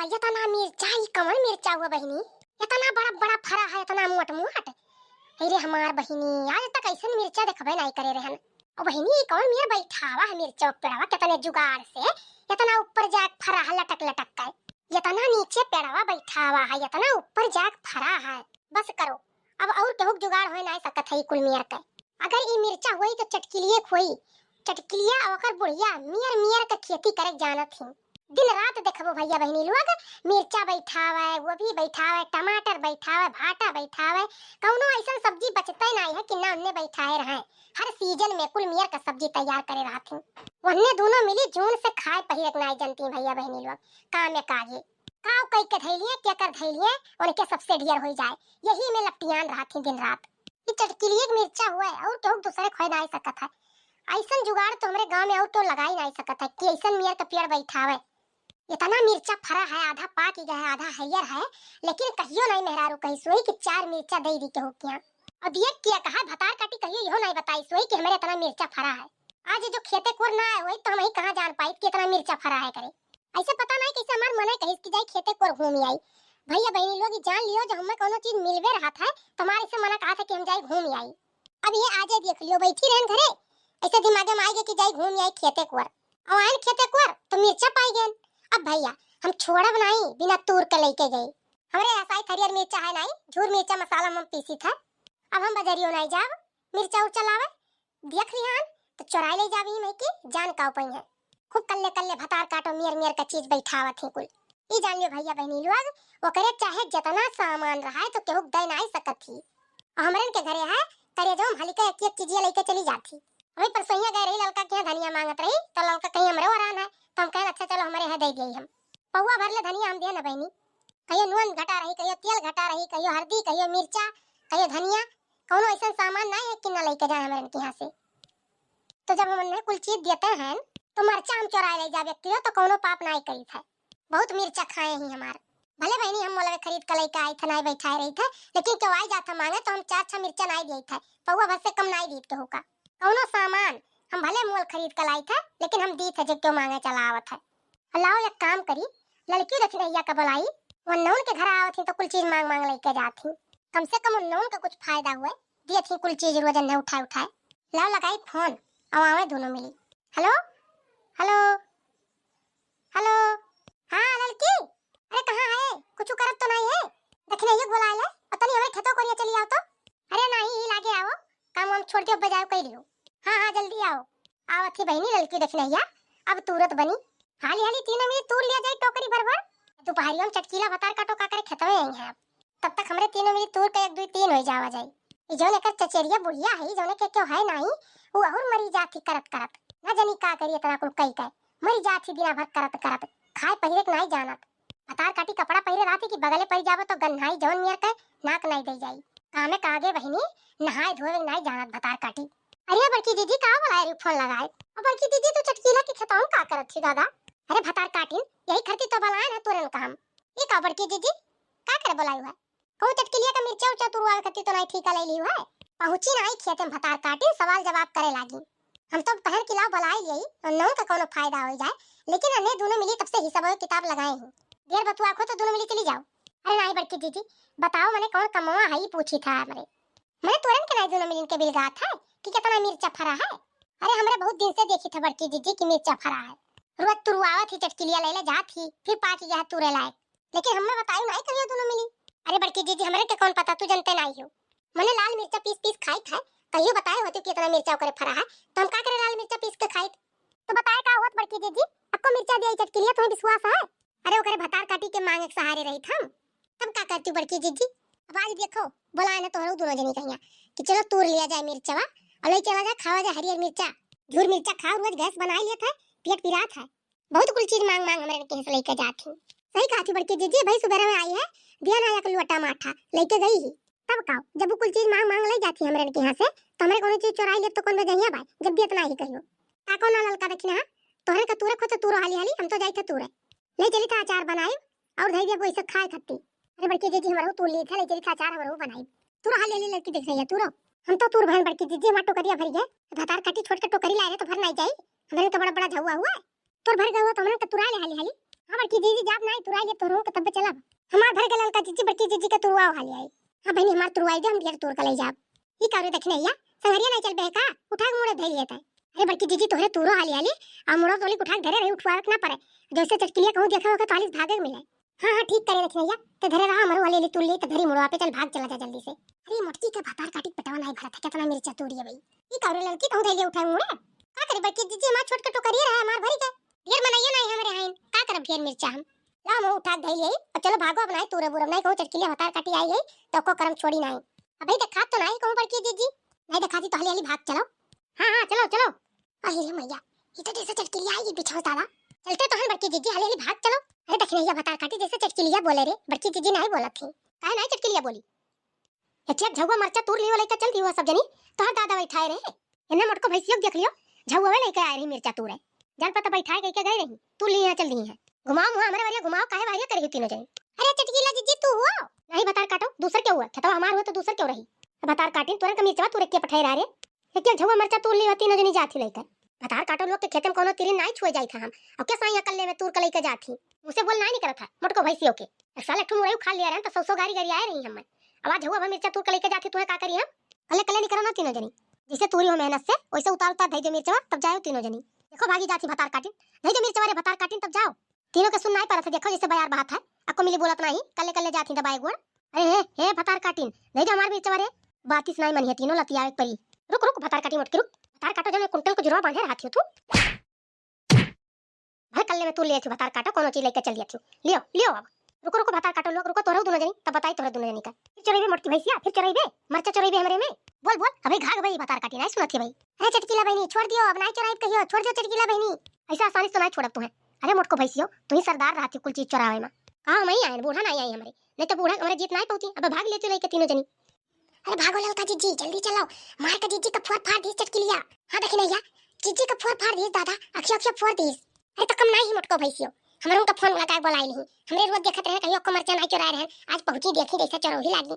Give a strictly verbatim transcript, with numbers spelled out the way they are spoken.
इतना मिर्चा, ई कवन मिर्चा हुआ बहिनी? इतना बड़ा बड़ा फरा है, इतना मोट मोट। अरे हमार बहिनी, आज तक ऐसन मिर्चा देखबे नाई करे रहन। ओ बहिनी, ई कवन मियर बैठावा है मिर्चा पेड़वा, कितने जुगाड़ से इतना ऊपर जाके फरा है लटक लटक के। इतना नीचे पेड़वा बैठावा है, इतना ऊपर जाके फरा है। बस करो, अब और केहू के जुगाड़ होए नाई सकत है ई कुल मियर के। अगर ई मिर्चा होई तो चटकिलिए के होई। चटकिलिया और ओकर बुढ़िया मियर मियर के खेती करे जानत ही। दिन रात देखबो भैया बहिनी लोग, मिर्चा बैठावे, गोभी बैठावे, टमाटर बैठावे, भाटा बैठावे, कौनो ऐसन सब्जी बचते नाई है कि ना उन्ने बैठाए रहे। हर सीजन में कुल मियर का सब्जी तैयार करे रहत ही। वन्ने दोनों मिली जून से खाए पहिरे के नाई जनती भैया बहिनी लोग, काम में काजे। काव कई के धैलिए, केकर धैलिए, उनके सबसे ढेर होई जाए। यही में लपटियान रहत ही दिन रात। ई चटकिलिए के मिर्चा हुए और केहू के दूसरे खोए नाई सकत है। ऐसन जुगाड़ तो हमरे गांव में और केहू लगाई नाई सकत है कि ऐसन मियर के पेड़ बैठावे। इतना मिर्चा फरा है, आधा पाक ही गया है, आधा हरियर है, लेकिन कहियो नाई मेहरारू कही सोई कि चार मिर्चा दे दी केहू किया। और दिए किया कहा भतार काटी कहियो यहो नाई बताई सोई कि हमरे इतना मिर्चा फरा है। आज जो खेते कोर ना आए होई तो हम ही कहाँ जान पाई कि इतना मिर्चा फरा है करे। ऐसे पता नहीं कैसे हमार मने कहिस कि जाई खेते कोर घूमी आई। भैया बहिनी लोग ई जान लियो, जब हमें कोनो चीज मिलबे रहत है तो हमारे से मना कहा था कि हम जाई घूमी आई। अब ये आजे देख लियो, बैठी रहन घरे, ऐसे दिमागे में आइगे कि जाई घूमी आई खेते कोर। और आयन खेते कोर तो मिर्चा पाई गए। अब भैया हम छोड़ब नहीं, बिना तूर के लेके गई। हमरे यहाँ साई थरियर मिर्चा है नहीं, झूर मिर्चा मसाला में पीसी था। अब हम बजरियो नहीं जाब मिर्चा उर्चा लावे। देख लिहान तो चोराई ले जावी नहीं कि जान का पई है। खूब कल्ले कल्ले भतार काटो, मियर मियर का चीज बैठावत ही कुल। ई जान लियो भैया बहिनी लोग, ओकरे चाहे जितना सामान रहा है तो केहू दे नाई सकत ही। और हमरन के घरे है, करेजो हम हल्के एक एक चीजिया लेके चली जात ही। अभी परसोइया गए रही ललका के यहाँ धनिया मांगत रही तो ललका कहीं हमरे ओरान है तो हम कहन अच्छा चलो हमरे है दे दिए हम। पौवा भर ले धनिया हम दिए न बहिनी। कहियो नून घटा रही, कहियो तेल घटा रही, कहियो हरदी, कहियो मिर्चा, कहियो धनिया। कौनो ऐसा सामान ना है कि ना लेके जाए हमरन के यहाँ से। तो जब हमने कुल चीज देते हैं तो मरचा हम चोराए ले जाब एक किलो तो कौनो पाप ना करी थे। बहुत मिर्चा खाए ही हमार। भले बहिनी हम मोलवे खरीद के लेके आई थे, ना बैठाए रही थे, लेकिन क्यों आई जात हम मांगे तो हम चार छह मिर्चा ना दिए थे, पौवा भर से कम ना दी थे होका। कौनो सामान हम भले मोल खरीद के लाई थे, लेकिन हम दी थे जो क्यों मांगे चला आवत है। लाओ एक काम करी, लड़की दक्षिणैया का बुलाई, वो नौन के घर आवत ही तो कुल चीज मांग मांग लेके जात ही। कम से कम उन नौन का कुछ फायदा हुए, दिए थी कुल चीज रोज अन्ने उठाए उठाए। लाओ लगाई फोन, अब आवे दोनों मिली। हेलो, हेलो, हेलो। हाँ लड़की, अरे कहाँ है? कुछ करत तो नहीं है? दक्षिणैया को बुला ले, और तनी हमारे खेतों कोरिया चली आओ तो। अरे नहीं, ही लागे आओ, काम वाम छोड़ के अब बजाओ कह लियो। हाँ हाँ जल्दी आओ। आवत ही बहिनी लड़की दक्षिणैया, अब तुरत बनी। हाली हाली तीनों मिली तूर लिया जाए टोकरी भर भर। दोपहरियों में चटकीला भतार काटो का करे खेतवे आई हैं। तब तक हमरे तीनों मिली तूर के एक दुई तीन हो जावा जाए। ई जौन एकर चचेरिया बुढ़िया है, जौने के क्यों है नाही, वो और मरी जात ही करत करत। ना जानी का करी इतना कुल कई के। मरी जात ही दिना भर करत करत। खाए पहिरे के नाही जानत। भतार काटी कपड़ा पहिरे रहत ही कि बगले पड़ जाबो तो गन्हाई जौन नियर के नाक नाही दे जाई। कामे कागे बहिनी, नहाए धोवे के नाही जानत भतार काटी। अरे बड़की दीदी का बुलाए रही फोन लगाए? और बड़की दीदी तू चटकीला के खेतवा में का करत थी दादा? अरे भतार काटिन, यही खरती तो बुलाए ना तोरन का हम। ये का बड़की दीदी, का करे बुलाई हुआ? कहूँ चटकिलिया का मिर्चा उर्चा तुरवावे खातिर तो नाई ठीका ले ली हुआ है। पहुँची नाई खेते में भतार काटिन सवाल जवाब करे लागी। हम तो पहन के लाओ बुलाई यही और नौन का कौनो फायदा हो जाए, लेकिन अन्ने दोनों मिली तब से हिसाब किताब लगाए ही। ढेर बतुआ खो तो दोनों मिली चली जाओ। अरे नाई बड़की दीदी, बताओ मने कौन कमवा है, ई पूछी था हमरे। मने तोरन के नाई दोनों मिलिन के बिलगात है कि कितना मिर्चा फरा है। अरे हमरे बहुत दिन से देखी था बड़की दीदी की मिर्चा फरा है। रोज तुरवावत ही चटकिलिया ले ले जात ही, फिर पाक गया है तुरे लायक। लेकिन हमें बताई नाई कहियो दोनों मिली। अरे बड़की दीदी हमरे के कौन पता, तू जनते नाई हो। मने लाल मिर्चा पीस पीस खाई था, कहियो बताए होती कि इतना मिर्चा ओकरे फरा है, तो हम का करे लाल मिर्चा पीस के खाई? तो बताए का होत बड़की जीजी, अक्को मिर्चा दिया चटकिलिया तुम्हें विश्वास है? अरे ओकरे भतार काटी के मांग के सहारे रही हम, तब का करती बड़की जीजी? अब आज देखो, बोलाए ना तोहरो दोनों जनी कहिया कि चलो तोड़ लिया जाए मिर्चवा और ले चला जाए खावा जाए हरियर मिर्चा। झूर मिर्चा खाओ, रोज गैस बनाए लिया था, पेट पिरात है। बहुत कुल चीज मांग मांग हमरे के से लेके जात ही। सही कहा थी बड़की जीजी, भाई सुबह में आई है, दिया ना एक लोटा माठा लेके गई ही। तब का, जब वो कुल चीज मांग मांग ले जाती हमरे के यहाँ से, तो हमरे कोनो चीज चोराई ले तो कौन बजहिया भाई, जब भी इतना ही कहियो। ताको ना ललका दक्षिणा, तोहरे का तूरे खोते तूरो हाली हाली, हम तो जाई थे तूरे। ले चली था अचार बनाई और धई दिया कोई से खाए खत्ती। अरे बड़की जीजी हमरो तू ली थे, ले चली था अचार हमरो बनाई। तूरो हाली हाली लड़की देख रही है तूरो। हम तो तूर बहन बड़की जीजी, हमार टोकरिया भर गए। भतार काटी छोड़ के टोकरी लाए रहे तो भर नहीं जाई। हमरे तो बड़ा बड़ा झुआ हुआ है। तोर भर गए हुआ तो हमरे तो तुरा ले हाली हाली। हाँ बड़की जीजी, जाब नाई तुराई ले तोहरो के तब चलब। हमार भर के ललका जीजी बड़की जीजी के तुरवाओ हाली आई। हाँ बहिनी, हमार तुरवाई दे, हम ढेर तोर के ले जाब। ई का रे दखिनैया, संगरिया नाई चलबे का? उठा के मुड़े धइल लेता है। अरे बड़की जीजी, तोहरे तुरो हाली हाली, आ मुड़ो तोली उठा के धरे रही, उठवावे के ना पड़े। जैसे चटकिलिया कहूँ देखा होगा तो हाली से भागे के मिले। हाँ हाँ, ठीक करे दखिनैया, ते धरे रहा, हमरो हाली हाली तुर ली, ते धरी मुड़वा पे चल भाग चला जा जल्दी से। अरे मोटकी के भतार काटी के पेटवा नाई भरत है, कितना मिर्चा तोड़ी है भाई। ई का रे लड़की, कहूँ धइले उठा के मुड़े? का करे बड़की जीजी, हमार छोट के टोकरिए रहे, हमार भरी के। ढेर मनइयो नाई हमरे हाइन, का करब ढेर मिर्चा हम? ला, हम उठा के धइल यही, अब चलो भागो, अब नाई तूरब उरब, नाई कहूँ चटकिलिया भतार काटी आई गई, तो को करम छोड़ी नाई। अबे देखात तो नाई कहूँ बड़की जीजी, नाई देखाती तो हाली हाली भाग चलो। हाँ हाँ, चलो चलो। अरे रे मैया, ई तो जैसे चटकिलिया आई बिछाओ दादा। चलते तो हन बड़की जीजी, हाली हाली भाग चलो। अरे दखिनैया भतार काटी, जैसे चटकिलिया बोले रे, बड़की जीजी नाई बोलत थी। काहे नाई चटकिलिया बोली? एक एक झउआ मरचा तूर लियो लइके चल दियो सब जनी, तोहर दादा बैठाए रहे। एन्ने मोटको भैंसियो के देख लियो, झउआ लइके आए रही मिर्चा तूरे। जान पता बैठाए गई के गए रही, तू लिए चल दी है। घुमाओ मुँह हमरे वरिया घुमाओ, काहे वरिया करे हो तीनों जनी? अरे चटकीला जीजी तू हुआ? नहीं भतार काटो, दूसर के हुआ, खेतवा हमार हुआ तो दूसर क्यों रही? भतार काटिन तोरन का मिर्चवा तूरे के पठाए रहा रे। एक एक झउआ मरचा तूर लियो तीनों जनी जात ही लइके। भतार काटो लोग के खेते में कोनो तिरिन नाई छुए जाई था हम। अब के साई अकल्ले में तूर के लइके जात ही? मुझसे बोल नाई निकलत है, मोटको भैंसियों के। एक साल एक ठो मुरई उखाड़ लिया रहन तो सौ सौ गारी गारी आए रही हमें। अब आज हुआ भा मिर्चा तूर के लइके जाती, तुहे का करी हम? कल्ले कल्ले निकरो ना तीनों जनी। जैसे तूरी हो मेहनत से, वैसे उतार उतार धई दे मिर्चवा, तब जाओ तीनों जनी। देखो भागी जाती भतार काटिन, धई दे मिर्चवा रे भतार काटिन, तब जाओ। तीनों के सुन नाई परत है, देखो जैसे बयार बहात है, अक्को मिली बोलत नाई, कल्ले कल्ले जाती दबाए गोड़। अरे हे, हे भतार काटिन, धई दे हमार मिर्चवा रे। बातिस नाई मनिहे तीनों लतियावे के परी। रुक रुक भतार काटिन मोटकी रुक। भतार काटो जने कुंटल को जुरवा बांधे रहती हो तू। भले कल्ले में तू ले थी भतार काटो, कोनो चीज लेके चल दिया थी। लियो, लियो अब। रुको, रुको भतार काटो लोग, रुको तोहरे दुनो जनी, तब बताई तोहरे दुनो जनी का। फिर चोरइबे मोटकी भैंसिया, फिर चोरइबे, मरचा चोरइबे हमरे में। बोल, बोल, अबे घाघ भाई भतार काटी, नाई सुनत ही भाई। अरे चटकीला बहिनी, छोड़ दियो, अब नाई चोराइब कहियो, छोड़ दियो चटकीला बहिनी। ऐसा आसानी से नाई छोड़ब तुहे। अरे मोटको भैंसियो, तू ही सरदार रहती कुल चीज चोरावे में। कहाँ हम ही आए, बूढ़ा नाई आई हमरे, नहीं तो बूढ़ा हमरे जीत नाई पहुँची, अब भाग लेती लेके तीनों जनी। अरे भागो ललका जीजी, जल्दी चलो, मार का जीजी का फोर फाड़ दीस चटकिलिया। हाँ दखिनैया, जीजी का फोर फाड़ दीस दादा, अखिया अखिया फोर दीस। अरे तो कम नाई ही मोटको भैंसियो, हमरे उनका फोन लगाए बोलाई नहीं, हमरे रोज देखत रहे कहीं ओको मरचा नाई चोराए रहे, आज पहुँची देखी जैसे चोरौही लागी।